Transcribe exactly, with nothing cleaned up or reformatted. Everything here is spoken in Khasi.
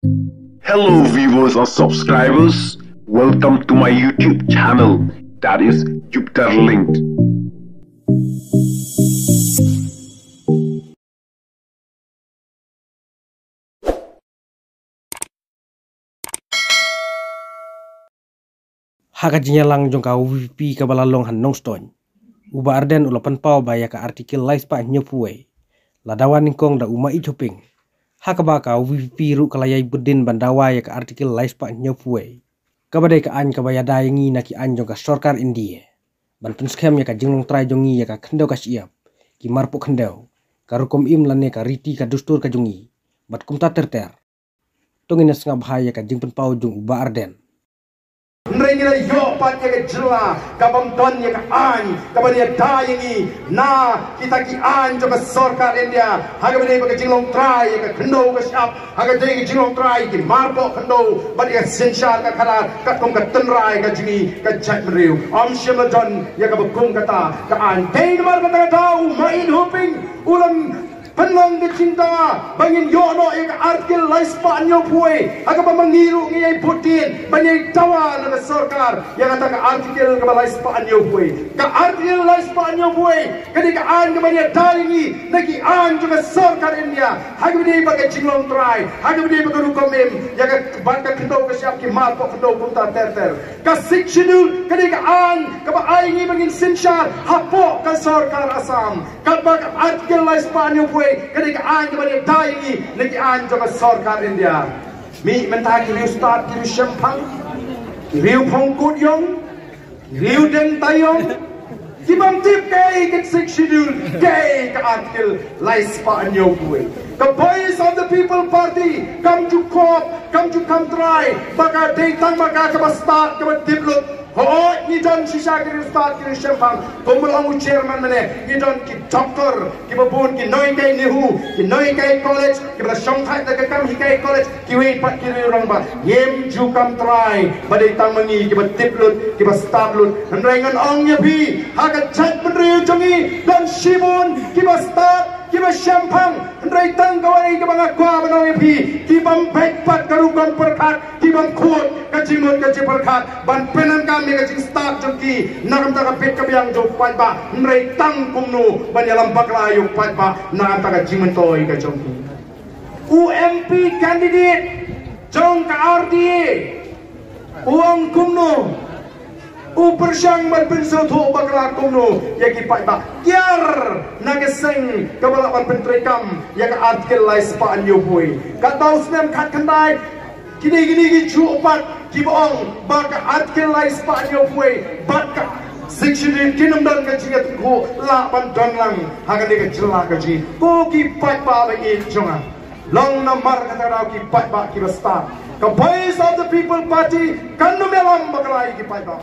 Hello viewers and subscribers, welcome to my YouTube channel, that is Jupiter Linked. Ha ka jingïalang jong ka VPP kaba la long ha Nongstoiñ, u Bah Ardent u la pynpaw ba ïa ka Article lai spah hynñiewphew wei la dawa nyngkong da u Maieit Hoping. Ha kaba ka VPP ruh ka la ïai bud dien ban dawa ïa ka Article lai spah hynñiewphew wei, kaba dei ka aiñ kaba ïada ïa ngi na ki aiñ jong ka sorkar India ban pynskhem ïa ka jinglong trai jong ngi ïa ka khyndew ka shyiap, ki marpoh khyndew, ka rukom im lane ka riti ka dustur ka jong ngi, bad kumta ter ter. To ngin ïa sngap bha ïa ka jingpynpaw jong u Bah Ardent. Hynrei ngi la ïoh pat ïa ka jylla ka bym don ïa ka aiñ kaba ïada ïa ngi na kita ki aiñ jong ka sorkar India, ha kaba dei ba ka jinglong trai ïa ka khyndew ka shyiap, ha kaba dei ka jinglong trai ki marpoh khyndew bad ïa ka synshar ka khadar katkum ka tynrai ka jong ngi ka jaitbynriew. Ym shym la don ïa kaba kum kata ka aiñ. Dei namar kata ka daw u Maieit Hoping u la pynlong ka jingdawa ba ngin ïoh noh ïa ka Article lai spah hynñiewphew wei, ha kaba ma ngi ruh ngi ïai bud dien ban ïai dawa na ka sorkar ïa kata ka Article kaba lai spah hynñiewphew wei. Ka Article lai spah hynñiewphew wei ka dei ka aiñ kaba ïada ïa ngi na ki aiñ jong ka sorkar India, ha kaba dei ba ka jinglong trai, ha kaba dei ba ka rukom im ïa ka, bad ka khyndew ka shyiap, ki marpoh khyndew, kumta ter ter. Ka Sixth Schedule ka dei ka aiñ kaba ai ngi ba ngin synshar hapoh ka sorkar Assam. Katba ka Article lai spah hynñiewphew wei ka dei ka aiñ kaba ïada ïa ngi na ki aiñ jong ka sorkar India. Mih mynta ki riewstad, ki riewshemphang, ki riewphong kut ïong, ki riewdeng taïong, ki bym tip kaei ka Sixth Schedule, kaei ka Article lai spah hynñiewphew wei. Ka Voice of the People Party kam ju khop, kam ju kham trai ba ka dei tang ma ka kaba stad kaba tip lut. Hooid, ngi don shisha ki riewstad, ki riewshemphang, kumba ong u chairman mynne, ngi don ki doktor kiba bun, ki nonghikai NEHU, ki nonghikai college kiba la shongthait da ka kam hikai college, kiwei pat ki riewrangbah. Ngim ju kham trai ba dei tang ma ngi kiba tip lut, kiba stad lut. Hynrei ngan ong ïa phi, ha ka jaitbynriew jong ngi don shibun kiba stad, kiba shemphang. Hynrei tang kawei kaba nga kwah ban ong ïa phi, ki bym beit pat ka rukom pyrkhat, ki bym khuid ka jingmut ka jingpyrkhat ban pyndonkam ïa ka jingstad jong ki na ka bynta ka bit ka biang jong u paidbah. Hynrei tang kumno ban ïalam bakla ïa u paidbah na ka bynta ka jingmyntoi ka jong ki. U MP candidate jong ka RDA u ong kumno, u pyrshang ban pynsngewthuh bakla kumno ïa ki paidbah kiar na ka seng kaba lah ban pyntreikam ïa ka Article lai spah hynñiewphew wei. Katba u snem khatkhyndai, kine kine ki juh pat kiba ong ba ka Article lai spah hynñiewphew wei bad ka Sixth Schedule kin ym don ka jingïatyngkhuh lah ban don lang ha kane ka jylla ka jong ngi. Ko ki paidbah ba ïeit jong nga, long namar kata ka daw ki paidbah kiba stad, ka Voice of the People Party kan ym ïalam bakla ïa ki paidbah.